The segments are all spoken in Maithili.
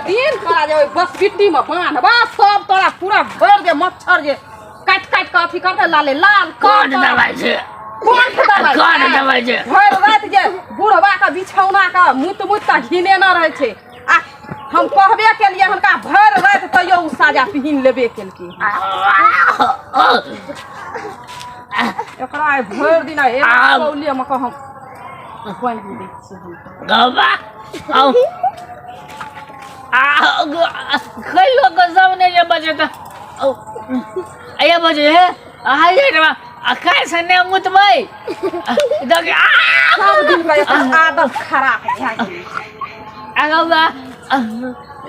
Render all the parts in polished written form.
दिन तोरा जे ओहि बस बिट्टी मे बान्हबा सब तोरा पूरा भरि दे मच्छर जे काटि काटि कऽ अथी करतै लाले लाल कोन कर दबाई छै कोन दबाइ कोन छै? दबाइ छै? भरि राति जे बुढ़वा के बिछौना के मुत मुत के घिनेने रहै छै आ हम कहबे केलियै हुनका भरि राति तैयो ओ साजा पिहिन लेबे केलकै एकरा आइ भरि दिन आइ एक कौले मे कऽ हम बान्हि दै छियै हम गबा आउ आ खैलो के सब नहि जे बचे तऽ आया बजे हे आया रे आ काल्हि से नहि मुतबै देख आ सब दिन के एकर आदत खराब भए गेलै आ गबा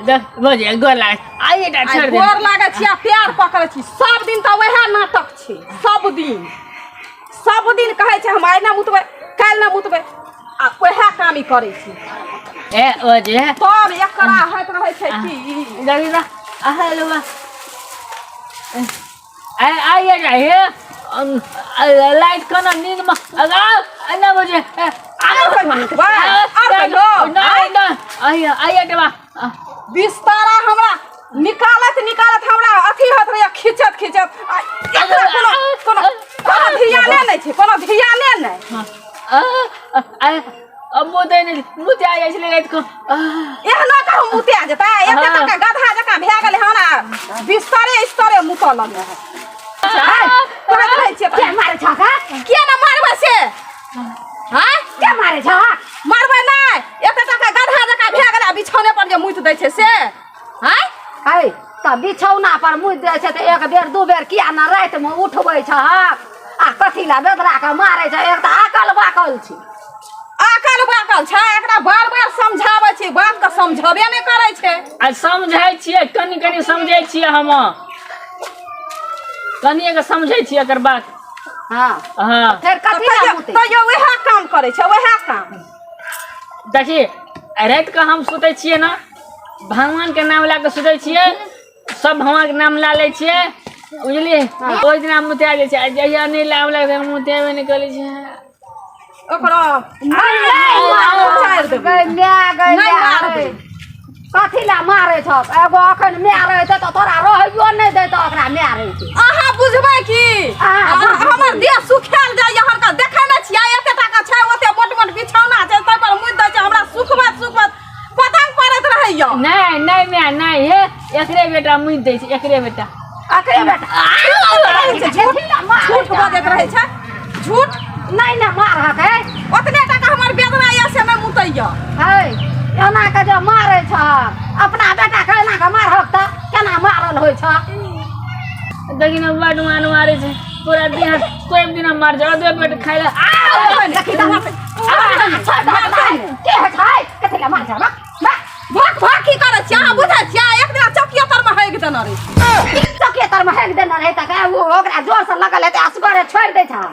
देख बजे गोर लाग आइए टा आइ छोड़ दे गोर लागै छी आ प्यार पकड़ै छी सब दिन तऽ वएह नाटक छै सब दिन सब दिन कहै छै हम आइ नहि मुतबै काल्हि नहि मुतबै आ वएह काम ई करै छी ए बजे तब एकरा होइत रहै छै की देखी ना आ हेलो आइ आइए टा हे लाइट कना नींद में अगा ना बजे आर कहियो मुतबै आर कहियो नहीं नहीं आइए आइए टा बिस्तारा हमरा निकालत निकालत हमरा अथी होत रहैया खींचत खींचत आ एकरा कोनो कोनो कोनो धियाने नहि छै कोनो धियाने नहि अब मुँह नहीं मुँह आ जाइ छलै राति को एहना कहूँ मुते जेतै एते तक गधा जकाँ भए गेलै हन आ बिस्तरे स्तरे मुतऽ लगलै हन कहैत रहै छियै के मारे छह का किया ने मारबै से हाँ के मारे छह मारबै नहि एते टाका गधा जकाँ भए गेलै आ बिछौने पर जे मुति दै छै से हाँ है तऽ बिछौना पर मुति दै छै तऽ एक बेर दू बेर किया ने रातिमे उठबै छहक आ कथी लए बेदरा के मारे छै एक तऽ आकल बाकल छै आकल बाकल छै एकरा बार बार समझाबै छी बात के समझबे नहि करै छै आ समझै छियै कनि कनि समझै छियै हम कनिएके समझै छियै एकर बात हँ हँ फेर कथी लए तैयो मुतै तैयो वएह काम करै छै वएह काम देखी राति कऽ हम सुतै छियै ने भगवानके नाम लए कऽ सुतै छियै सब भगवानके नाम लए लै छियै बुझलियै ओहि दिना मुतिया जाइ छै आ जहिया नहि नाम लए कऽ मुतियाबे नहि करै छै ओकरा मारि देबै गै माय गै नहि माय मारबै। कथी लए मारै छह एगो अखन माय रहै तऽ तोरा रहैयो नहि दैतौ ओकरा माय रहै अहाँ बुझबै की अहाँ बुझबै। हमर देह सुखायल जाइए हरका देखै नहि छियै एते टाका छै ओते मोट मोट बिछौना छै ताहि पर मुति दै छै हमरा सुखबैत सुखबैत पतंग पड़ैत रहैया नहि नहि माय नहि हे एकरे बेटा मुति दै छै एकरे बेटा अकरे बेटा झूठ झूठ बजैत रहै छै झूठ नहि नहि मारहक है ओतने टाका हमर बेदना यऽ से नहि मुतैया है एना के जे मारै छह अपना बेटा के एना के मारहक तऽ केना मारल होइ छह देखी ने बड मार मारे छै पूरा दिन कोई दिन मार जाओ दे पेट खाइ ला आ देखी तऽ के होइ छै कथी लए मार छह भक भक की करै छियै अहाँ बुझै छियै एक दिना चौकिया तर मे हेग देने रही चौकिया तर मे हेग देने रही तऽ ओ ओकरा जोर से लगल हेतै असगरे छोड़ि दै छह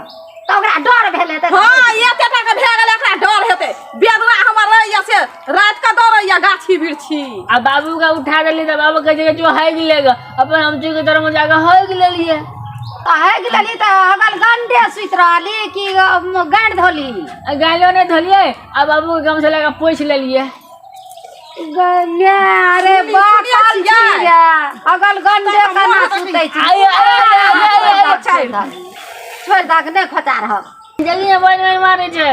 तऽ ओकरा डर भेल हेतै हँ एते टाका भए गेलै एकरा डर हेतै बेदरा हमर रहैया से राति के दौड़ैया गाछी बिरछी आ बाबू के उठा देली तऽ बाबू कहै छै कि जो हेग लेगा अपन हम चुके तर में जाके हेग लेलिए तऽ हेग लेली तऽ अगल गंडे सुति रहली कि गाँड धोली आ गालो नहि धोलिए आ बाबू के गमछा लगा पोछि लेलिए अरे बाकल छी अगल गंडे केना सुतै छी आइ, आइ, आइ, आइ, आइ, छोड़ि छोड़ि दहक नहि खोचा रहक जल्दी बड़ बड़ मारै छै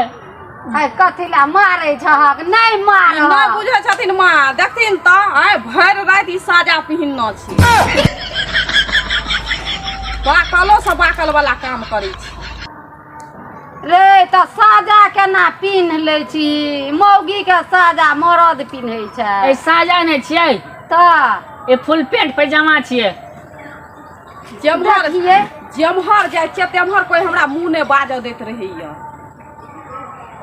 आइ कथी लए मारै छहक नहि मार नहि बुझै छथिन माँ देखथिन तऽ आइ भरि राति ई साजा पहिनने छी बाकलो से बाकल वाला काम करै छी रे तऽ साजा केना पिन्ह लै छी मौगी के साजा मरद पिन्है छै ए साजा नहि छियै तऽ ए फुल पेंट पैजामा छियै जेम्हर देखियै जेम्हर जाइ छियै तेम्हर कोइ हमरा मुँह नहि बाजऽ दैत रहैया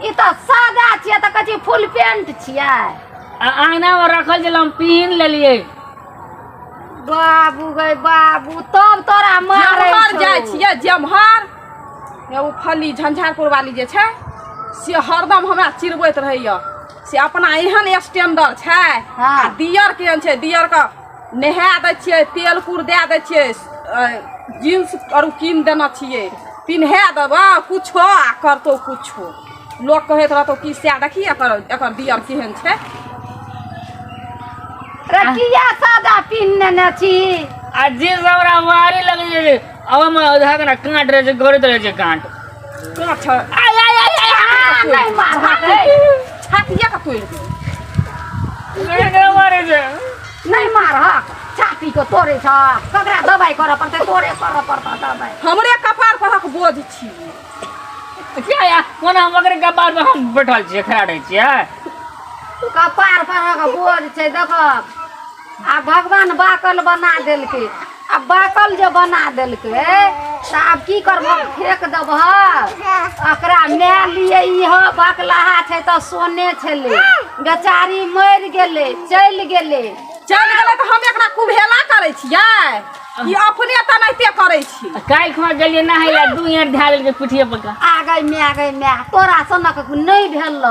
ई तऽ सादा छियै तऽ कहै छी फुल पेंट छियै आ आंगना मे रखल छल हम पहिन लेलियै बाबू गै बाबू तब तोरा मारै जेम्हर छौ। जाइ छियै जेम्हर हे ओ फली झंझारपुर वाली जे छै से हरदम हमरा चिड़बैत रहैया से अपना एहन स्टैंडर्ड छै हँ। आ दियर केहन छै दियर के नहा दै छियै तेल कुर दए दै छियै जींस आर कीन देने छियै पिन्हा देबऽ कुछो आ करतौ कुछो लोक कहैत रहतौ कि सएह देखी एकर एकर दियर केहन छै। रे किया सादा पिन्ह नेने छी आ जींस हमरा भारी लगै छै अब हम धकना काँट रहै छै गड़ैत रहै छै काँट काँच आय आय आय आय आ, नहि मारहक हे। छातिए के तोड़ि देबै केकरा मारै छै नहि मारहक छाती के तोड़े छ ककरा दबाइ करऽ पड़तै तोरे करऽ पड़तै दबाइ हमरे कपार परक बोझ छी क्या या कोना हम ओकरे कपार पर हम बैठल छियै खड़ा रहै छियै कपार परक बोझ छै देखक आ भगवान बाकल बना देलकै आ बाकल जे बना देलकै तऽ आब की करबह फेक देबह ओकरा माय लिए इहो बकलाहा छै तऽ सोने छलै बेचारी मरि गेलै चलि गेलै चलि गेलै तऽ हम एकरा कुभेला करै छियै ई अपने तेनाहिते करै छी काल्हि खुमा गेलियै नहाय लए दू एँट धए लेलकै पिठिए पर का आ गई माय गई माय तोरा सनक नहि भेल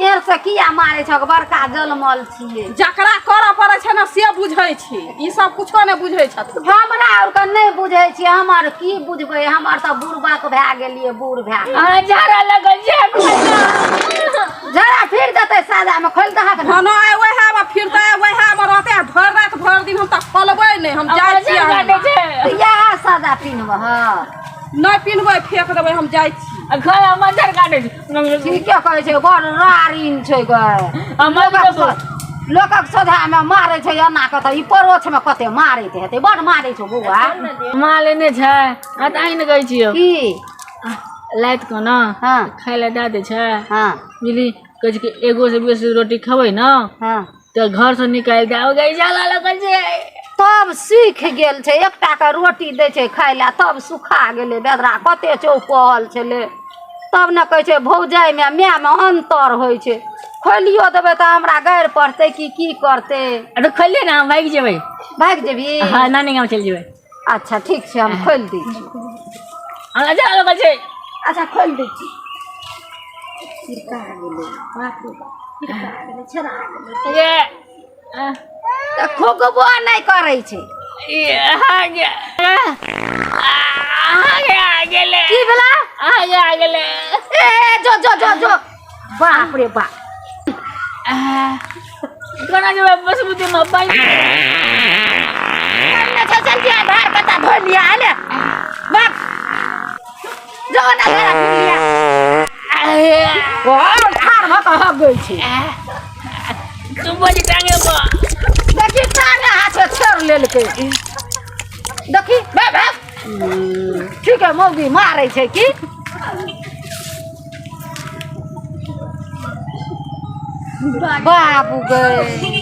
एर से किया मारै छक बड़का जलमल छियै जकरा करऽ पड़ै छै ने से बुझै छै ई सब कुछो नहि बुझै छथिन हमरा आरके नहि बुझै छियै हमर की बुझबै हमर तऽ बुढ़बक भए गेलियै बूढ़ भए गेल। अहाँ झाड़ा लगल छै जरा फिर देतै सादामे खोलि दहक ने खाना आइ वएह मे फिरतै वएह मे रहतै आ भरि राति भरि दिन हम तऽ खोलबै नहि हम जाइ छियै काटै छै तऽ इएह सादा पिन्हबह नहि पिन्हबै फेक देबै हम जाइ छी खाना मच्छर काटै छै ठीके कहै छै बड़ रारिन छै गै आ मच्छर लोकक सोझामे मारै छै एना कऽ तऽ ई परोछमे कते मारैत हेतै बड़ मारै छौ बौआ माँ लेने छै आ तऽ अहीं ने कहै छियौ की लाइत कऽ ने हँ खाय लए दए दै छै हँ बुझली कहै छै कि एगो से बेसी रोटी खेबै ने हँ तऽ घरसँ निकालि दए गै जाला लगल छै तब सूखि गेल छै एकटा के रोटी दै छै खाय लए तब सुखा गेलै बेदरा कते चौपहल छलै तब ने कहै छै भौजाइमे मायमे अन्तर होइ छै खोलियो देबै तऽ हमरा गारि पड़तै कि की करतै आ तऽ खोलिए ने हम भागि जेबै भागि जेबही हँ नानी गाम चलि जेबै अच्छा ठीक छै हम खोलि दै छी हमरा जाला लगल छै अच्छा खोलि दै छी छिड़का गेलै बाप रे बाप छिड़का गेलै छेड़ा गेलै ये तऽ खोकबो नहि करै छै की भेला ए जो जो जो जो बाप रे बाप कोना जेबै बसमती में पानि चल चल चल दिया धार कता धो लिया आले बाप जो ना धार लिया ओ ठार भ के हग गई छी तू बजी टांगे पर देखी टांगे हाथ छेड़ लेलकै देखी बे बे ठीक है मौगी मारै छै की बाबू गए